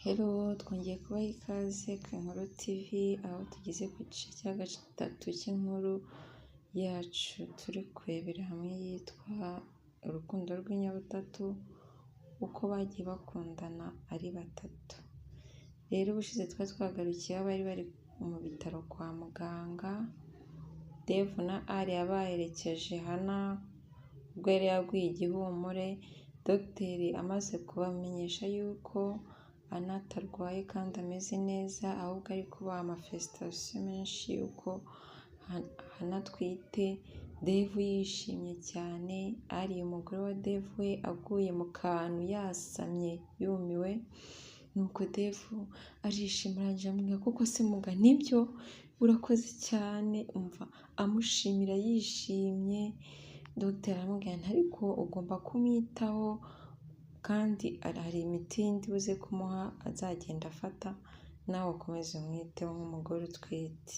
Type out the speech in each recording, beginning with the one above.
Hello, twongeye kubaha ikaze ku Inkuru TV, aho tugeze ku gice cya gatatu cy'inkuru yacu turi kurebera hamwe yitwa Urukundo rw'Inyabutatu, uko bagiye bakundana ari batatu. Rero ubushize twari twagarukiye aho bari bari mu bitaro kwa muganga, Devu na Alia baherekeje Hana ubwo yari yaguye igihumure, dogiteri amaze kubamenyesha yuko Ana atarwaye kandi ameze neza, ahubwo ari kubaha amafelisitasiyo menshi y'uko Hana atwite. Devu yishimye cyane, Alia umugore wa Devu we aguye mu kantu yasamye yumiwe, nuko Devu arishima arangije aramubwira koko se muga nibyo urakoze cyane, umva amushimira yishimye. Dogiteri aramubwira nti ariko ugomba kumwitaho kandi hari imiti yindi buze kumuha azagenda afata, nawe ukomeze umwiteho nk'umugore utwite.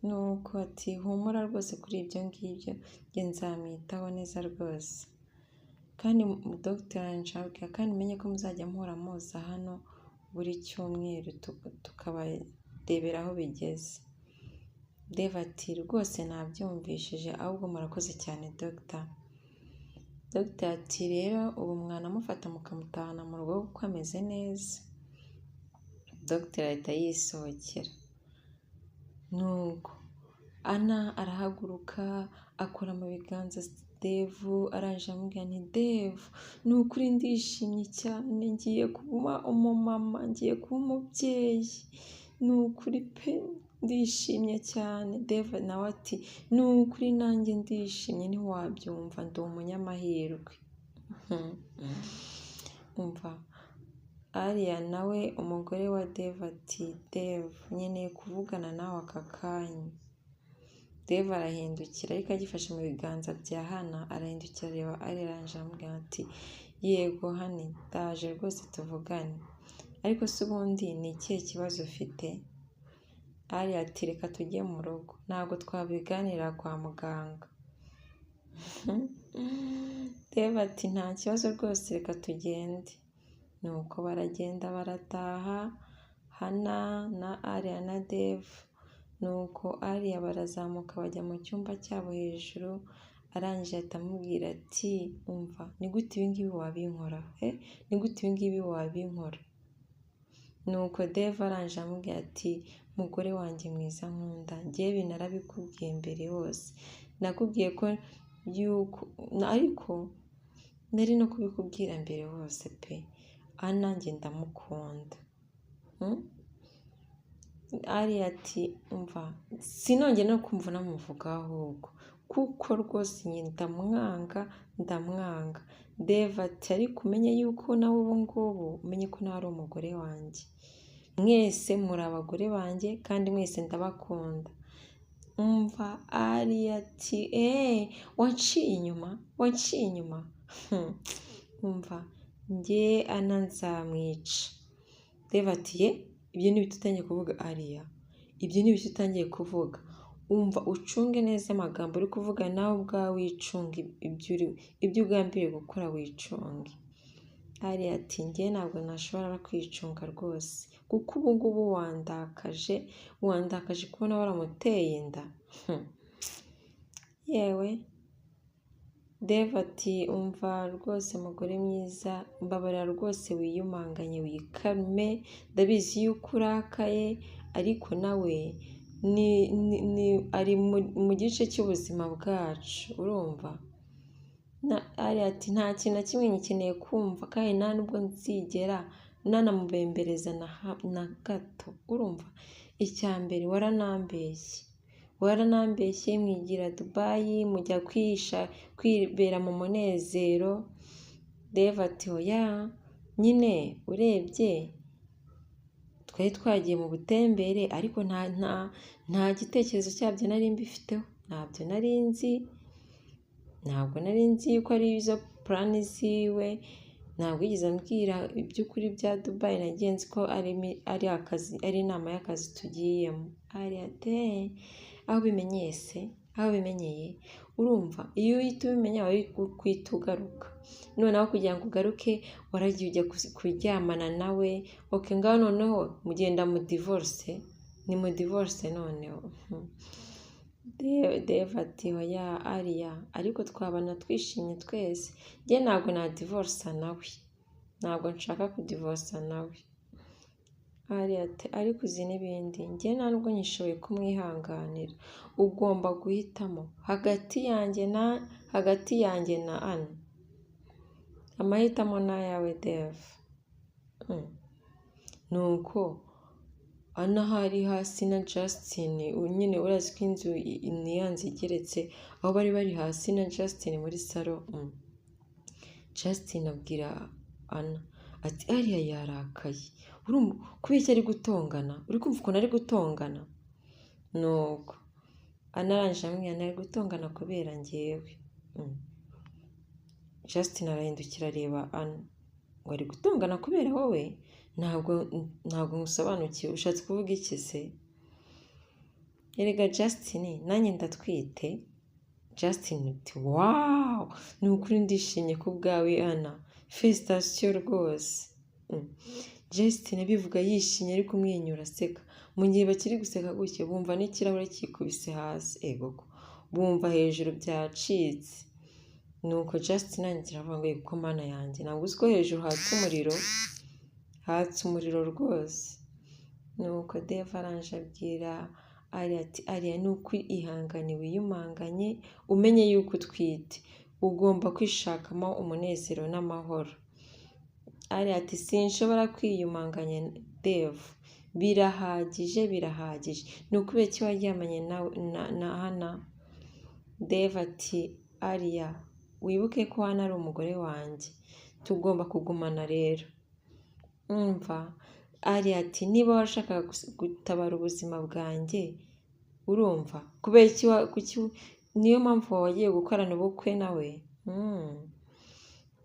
Nuko ati humura rwose kuri ibyo ngibyo njye nzamwitaho neza rwose. Kandi dogiteri arangije arababwira kandi umenye ko muzajya muhora muza hano buri cyumweru tukabarebera aho bigeze. Devu ati rwose nabyumvishije ahubwo murakoze cyane dogita. Dogiteri ati rero ubu mwanamufata mukamutahana mu rugo kuko ameze neza. Dogiteri ahita yisohokera. Nuko Ana arahaguruka akora mu biganza Devu, arangije aramubwira nti Devu ni ukuri ndishimye cyane, ngiye kuba umumama, ngiye kuba umubyeyi, ni ukuri pe ndishimye cyane. Devu nawe ati ni ukuri nanjye ndishimye ntiwabyumva ndi umunyamahirwe. Umva Alia nawe umugore wa Devu ati Devu nkeneye kuvugana nawe aka kanya. Devu arahindukira ariko agifashe mu biganza bya Hana, arahindukira areba Alia arangije aramubwira ati yego hani ndaje rwose tuvugane, ariko se ubundi ni ikihe kibazo ufite? Alia ati reka tujye mu rugo ntabwo twabiganira kwa muganga. Devu ati nta kibazo rwose reka tugende. Nuko baragenda barataha, Hana na Alia na Devu. Nuko Alia barazamuka bajya mu cyumba cyabo hejuru, arangije ahita amubwira ati umva ni gute ibi ngibi wabinkora? Ni gute ibi ngibi wabinkora? Nuko Devu arangije amubwira ati mugore wanjye mwiza nkunda, njyewe ibi narabikubwiye mbere hose, nakubwiye ko yuko ariko nari no kubikubwira mbere hose pe, Ana njye ndamukunda. Alia ati umva sinongeye no kumva unamuvuga ahubwo kuko rwose njye ndamwanga ndamwanga. Devu ati ariko umenye yuko nawe ubu ngubu umenye ko nawe ari umugore wanjye, mwese muri abagore banjye kandi mwese ndabakunda. Umva Alia ati eee wanciye inyuma wanciye inyuma, umva njye Ana nzamwica. Devu ati ye ibyo ni ibiki utangiye kuvuga Alia, ibyo ni ibiki utangiye kuvuga? Umva ucunge neza amagambo uri kuvuga nawe ubwawe wicunge ibyo ugambiriye gukora wicunge. Alia ati njye ntabwo nashobora kwicunga rwose kuko ubu ngubu wandakaje, wandakaje kubona waramuteye inda. Yewe Devu ati umva rwose mugore mwiza, mbabarira rwose wiyumanganye wikame, ndabizi yuko urakaye ariko nawe ari mu gice cy'ubuzima bwacu urumva. Alia ati nta kintu na kimwe ngikeneye kumva kandi nta nubwo nzigera nanamubembereza na gato urumva. Icya mbere waranambeshye, waranambeshye mwigira Dubayi mujya kwihisha kwibera mu munezero. Devu ati oya nyine urebye twari twagiye mu butembere ariko nta gitekerezo cyabyo nari mbifiteho, ntabyo nari nzi, ntabwo nari nzi yuko ari izo plan ziwe, ntabwo yigeze ambwira iby'ukuri bya Dubayi, nagiye nzi ko ari akazi, ari inama y'akazi tugiyemo. Alia ati aho ubimenyeye se, aho ubimenyeye Urumva iyo uhita ubimenya wari guhita ugaruka, noneho kugira ngo ugaruke waragiye ujya kuryamana nawe, okay ngaho noneho mugenda mu divorce, ni mu divorce noneho. Dave ati oya Ariya, ariko twabana twishimye twese, njye ntabwo nadivorsa nawe, ntabwo nshaka kudivorsa nawe. Ariya ati ariko uzi n'ibindi, njye nta nubwo nyishoboye kumwihanganira, ugomba guhitamo hagati yanjye na hagati yanjye na Ana, amahitamo ni ayawe Dave. Nuko Ana hari hasi na Justin, nyine urazi ko inzu ni ya nzu igeretse, aho bari bari hasi na Justin muri salo, Justin abwira Ana ati Ariya yarakaye, kubera iki ari gutongana, uri kumva ukuntu ari gutongana? Nuko Ana arangije aramubwira ari gutongana kubera njyewe. Justin arahindukira areba Ana ngo ari gutongana kubera wowe? Ntabwo ngusobanukiwe, ushatse kuvuga iki se? Erega Justin nanjye ndatwite. Justin ati wow, ni ukuri ndishimye ku bwawe Ana, félicitations rwose. Justin abivuga yishimye ari kumwenyura aseka, mu gihe bakiri guseka gutyo bumva n'ikirahure cyikubise hasi, ego ko bumva hejuru byacitse. Nuko Justin arangira aravuga ngo ego Mana yanjye, ntabwo uzi ko hejuru hatse umuriro, hatse umuriro rwose. Nuko Dave arangije abwira Ariya ati Ariya ni ukuri ihangane wiyumanganye, umenye yuko utwite, ugomba kwishakamo umunezero n'amahoro. Ariya ati sinshobora kwiyumanganya Dave, birahagije birahagije, ni ukubera iki waryamanye na Hana? Dave ati Ariya wibuke ko Hana ari umugore wanjye, tugomba kugumana rero. Umva Ariya ati niba warashakaga gutabara ubuzima bwanjye, urumva kubera iki niyo mpamvu wagiye gukorana ubukwe nawe?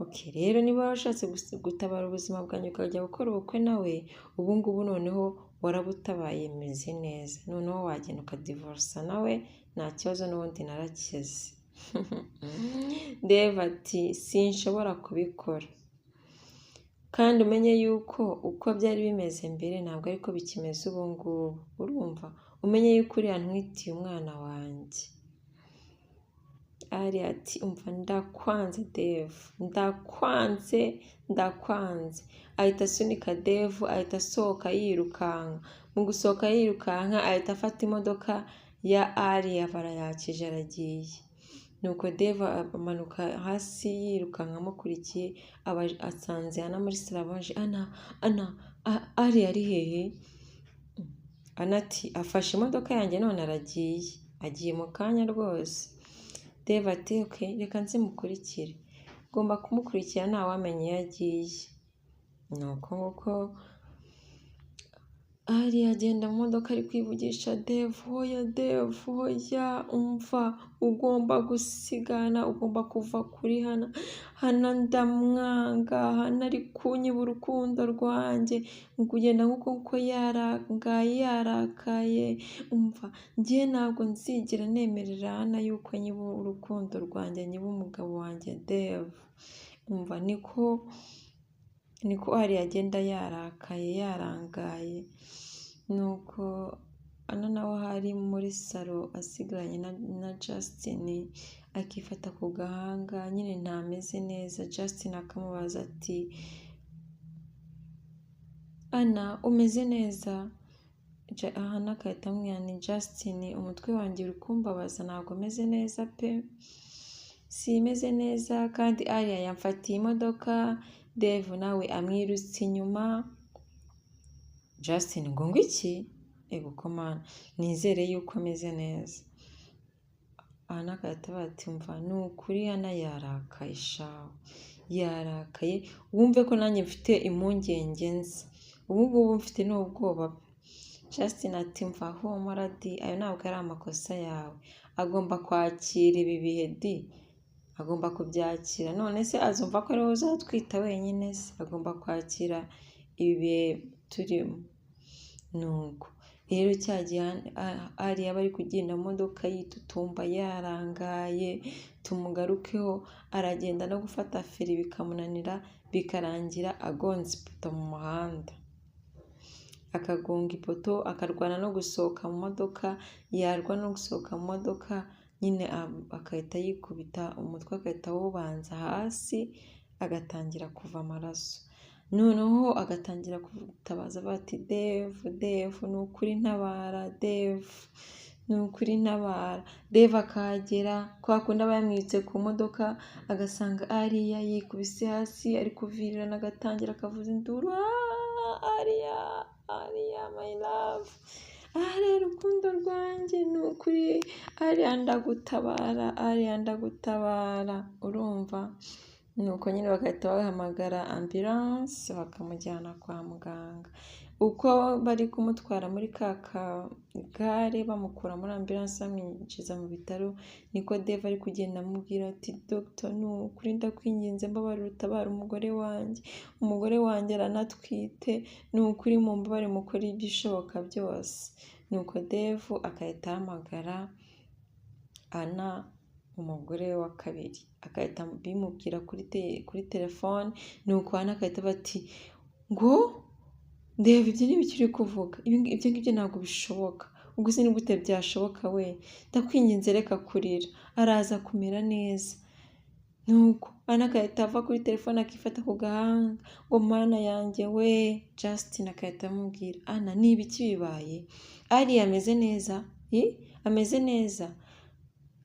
Okay rero niba warashatse gutabara ubuzima bwanjye ukajya gukora ubukwe nawe, ubu ngubu noneho warabutabaye meze neza, noneho wagenda ukadivorsa nawe nta kibazo n'ubundi narakize. Dave ati sinshobora kubikora, kandi umenye yuko uko byari bimeze mbere ntabwo ariko bikimeze ubu ngubu, urumva umenye yuko uriya ntwitiye umwana wanjye. Ariya ati umva ndakwanze Dave, ndakwanze ndakwanze. Ahita asunika Dave, ahita asohoka yirukanka, mu gusohoka yirukanka ahita afata imodoka ya Ariya barayakije aragiye. Nuko Dave amanuka hasi yirukanka amukurikiye, aba asanze Ana muri salle, Ana Ana Ariya ari hehe? Ana ati afashe imodoka yanjye none aragiye, agiye mu kanya rwose. Dave ati okay reka nze mukurikire, ngomba kumukurikira ntawamenya iyo agiye. Nuko nguko Ariya agenda mu modoka ari kwivugisha Dave, hoya Dave, hoya umva ugomba gusigana, ugomba kuva kuri Hana, Hana ndamwanga, Hana ari kunyiba urukundo rwanjye, kugenda nk'uko nguko yarangaye yarakaye, umva njye ntabwo nzigera nemerera Hana yuko anyiba urukundo rwanjye, anyiba umugabo wanjye Dave. Umva niko Ariya agenda yarakaye yarangaye, nuko Ana nawe aho ari muri salo asigaranye na Justin akifata ku gahanga nyine ntameze neza, Justin akamubaza ati Ana umeze neza? Ana agahita amubwira ni Justin umutwe wanjye uri kumbabaza ntabwo meze neza pe, simeze neza kandi Ariya yamfatiye imodoka, Dave nawe amwirutse inyuma. Justin ngo iki? Ego ko Mana nizere yuko ameze neza. Ana agahita avuga ati umva ni ukuri Ana yarakaye shahu, yarakaye wumve ko nanjye mfite impungenge nzi, ubu ngubu mfite n'ubwoba. Justin ati mva humura di, ayo ntabwo ari amakosa yawe, agomba kwakira ibi bihe di, agomba kubyakira, none se azumva ko ari wowe uzatwita wenyine se, agomba kwakira ibi bihe turimo. Nuko Rero cya gihe Ariya aba ari kugenda mu modoka yitutumba yarangaye, tumugarukeho, aragenda no gufata feri bikamunanira, bikarangira agonze ipoto mu muhanda. Akagonga ipoto, akarwana no gusohoka mu modoka, yarwana no gusohoka mu modoka nyine agahita yikubita umutwe agahita awubanza hasi, agatangira kuva amaraso. Noneho agatangira gutabaza bati Devu, Devu ni ukuri ntabara, Devu ni ukuri ntabara. Devu akahagera kwa kundi aba yamwibutse ku modoka, agasanga Ariya yikubise hasi ari kuvirirana, agatangira akavuza induru, Ariya, Ariya my love, Ariya rukundo rwanjye ni ukuri, Ariya ndagutabara, Ariya ndagutabara, urumva? Nuko nyine bagahita bahamagara ambilanse bakamujyana kwa muganga. Uko bari kumutwara muri ka kagare bamukura muri ambilanse bamwinjiza mu bitaro, niko Devu ari kugenda amubwira ati dogita ni ukuri ndakwinginze mbabarira utabare umugore wanjye, umugore wanjye aranatwite, ni ukuri mumbabare mukore ibishoboka byose. Nuko Devu agahita ahamagara Ana umugore we wa kabiri, agahita abimubwira kuri telefone, nuko Ana agahita avuga ati ngo Devu ibyo ni ibiki uri kuvuga, ibyo ngibyo ntabwo bishoboka, ubwo se ni gute byashoboka we, ndakwinginze reka kurira, araza kumera neza. Nuko Ana agahita ava kuri telefone akifata ku gahanga ngo Mana yanjye we, Justin agahita amubwira Ana ni ibiki bibaye, Ariya ameze neza, ameze neza?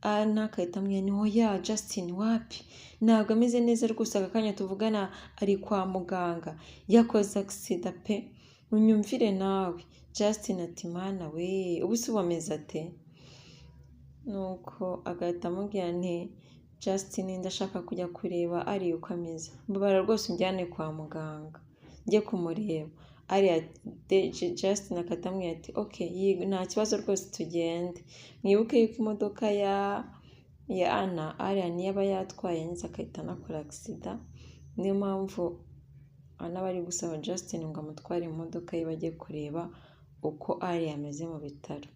Ana agahita amubwira ni oya Justin wapi, ntabwo ameze neza rwose, aka kanya tuvugana ari kwa muganga, yakoze accident pe, unyumvire nawe. Justin ati Mana we, ubu se ubu ameze ate? Nuko agahita amubwira nti Justin ndashaka kujya kureba Ariya uko ameze, mbabara rwose unjyane kwa muganga njye kumureba. Ariya Justin agahita amubwira ati ok nta kibazo rwose tugende. Mwibuke yuko imodoka ya Ana Ariya niyo aba yatwaye yangiza agahita anakora accident, niyo mpamvu Ana aba ari gusaba Justin ngo amutware mu modoka ye bajye kureba uko Ariya ameze mu bitaro.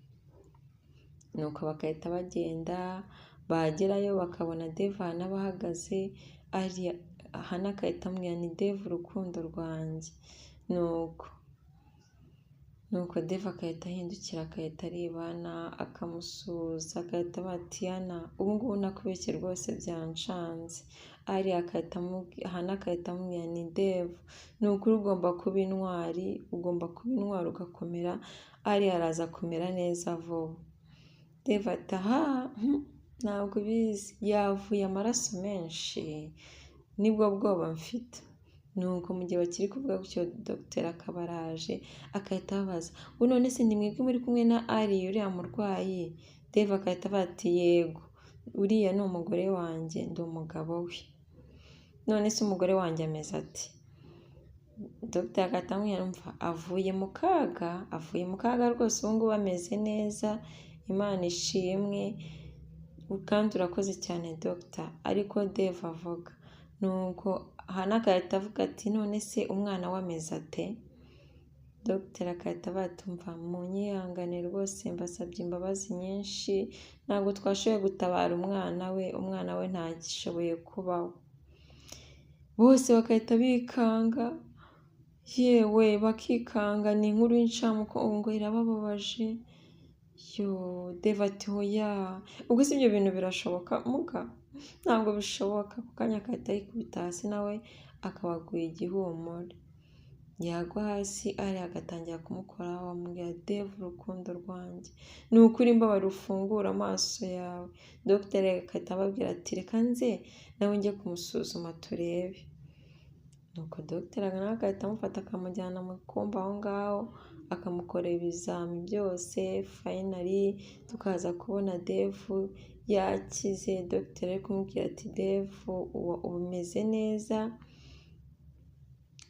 Nuko bagahita bagenda, bagerayo bakabona Devu ahantu aba ahagaze, Hana agahita amubwira ni Devu urukundo rwanjye. Nuko Devu agahita ahindukira agahita areba Ana akamusuhuza, agahita avuga ati Ana ubu ngubu nakubeshye rwose byancanze. Ariya Hana agahita amubwira ni Devu ni ukuri ugomba kuba intwari, ugomba kuba intwari ugakomera, Ariya araza kumera neza vuba. Devu ati aha ntabwo ubizi, yavuye amaraso menshi nibwo bwoba mfite. Nuko mu gihe bakiri kuvuga gutyo dogiteri akaba araje agahita ababaza ngo none se ni mwebwe muri kumwe na Ariya uriya murwayi? Devu agahita avuga ati yego, uriya ni umugore wanjye ndi umugabo we. None se umugore wanjye ameze ate? Dogiteri agahita amubwira umva avuye mu kaga, avuye mu kaga rwose ubu ngubu ameze neza, Imana ishimwe kandi urakoze cyane dogita. Ariko Devu avuga, nuko Hana agahita avuga ati none se umwana we ameze ate? Dogiteri agahita avuga ati umva munyihangane rwose mbasabye imbabazi nyinshi, ntabwo twashoboye gutabara umwana we, umwana we ntagishoboye kubaho. Bose bagahita bikanga, yewe bakikanga, ni inkuru y'incamugongo irabababaje. Yo Devu ati oya, ubwo se ibyo bintu birashoboka muga? Ntabwo bishoboka. Ako kanya agahita yikubita hasi nawe akabaguye igihumure. Yagwa hasi Ariya agatangira kumukoraho amubwira Devu urukundo rwanjye, ni ukuri mbabarira ufungure amaso yawe. Dogiteri agahita ababwira ati reka nze nawe njye kumusuzuma turebe. Nuko dogiteri nawe agahita amufata akamujyana mu kumba aho ngaho, akamukorera ibizami byose, finally tukaza kubona Devu yakize. Dogiteri ari kumubwira ati Devu umeze neza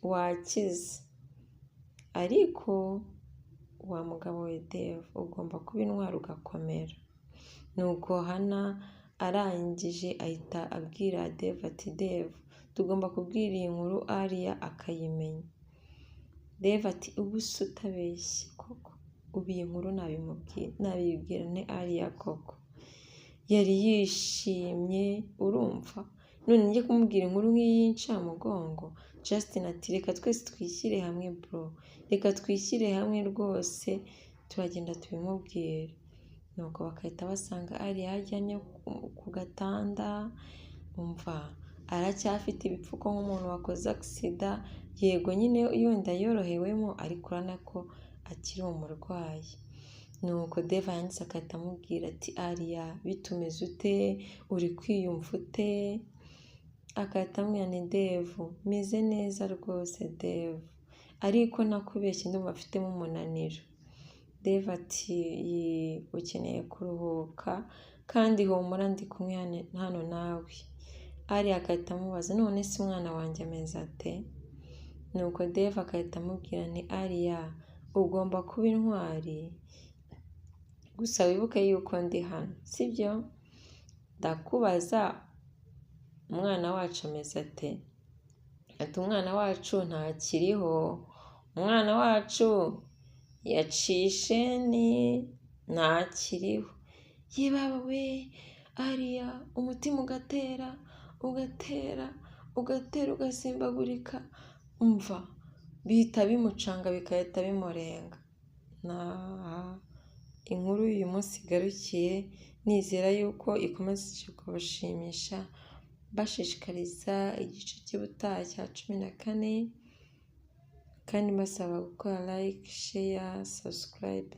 wakize, ariko wa mugabo we Devu ugomba kuba intwari ugakomera. Nuko Hana arangije ahita abwira Devu ati Devu tugomba kubwira iyi nkuru Ariya akayimenya. Devu ati ubu se utabeshye koko, Ubu iyi nkuru nabibwira nte Alia koko? Yari yishimye, urumva? None njye kumubwira inkuru nk'iyi y'incamugongo? Justin ati reka twese twishyire hamwe bro, reka twishyire hamwe rwose, turagenda tubimubwire. Nuko bagahita basanga Alia aryamye ku gatanda, umva aracyafite ibipfuko nk'umuntu wakoze agisida, yego nyine yenda yorohewemo ariko urabona ko akiri umurwayi. Nuko Dave yanditse agahita amubwira ati Alia bitumeze ute? Uri kwiyumva ute? Agahita amubwira ni Dave, meze neza rwose Dave, ariko nakubeshye ndumva mfitemo umunaniro. Dave ati ukeneye kuruhuka kandi humura ndi kumwe hano nawe. Alia agahita amubaza none se umwana wanjye ameze ate? Nuko Dave agahita amubwira ni Alia ugomba kuba intwari, gusa wibuke yuko ndi hano, sibyo? Ndakubaza umwana wacu ameze ate? Ati umwana wacu ntakiriho, umwana wacu yaciye isheni ntakiriho. Yebaba we, Alia umutima ugatera, ugatera, ugatera ugasimbagurika, umva bihita bimucanga bigahita bimurenga. Naha inkuru y'uyu munsi igarukiye, nizera yuko ikomeje kubashimisha, bashishikariza igice cy'ubutaha cya 14, kandi mbasaba gukora like, share, subscribe.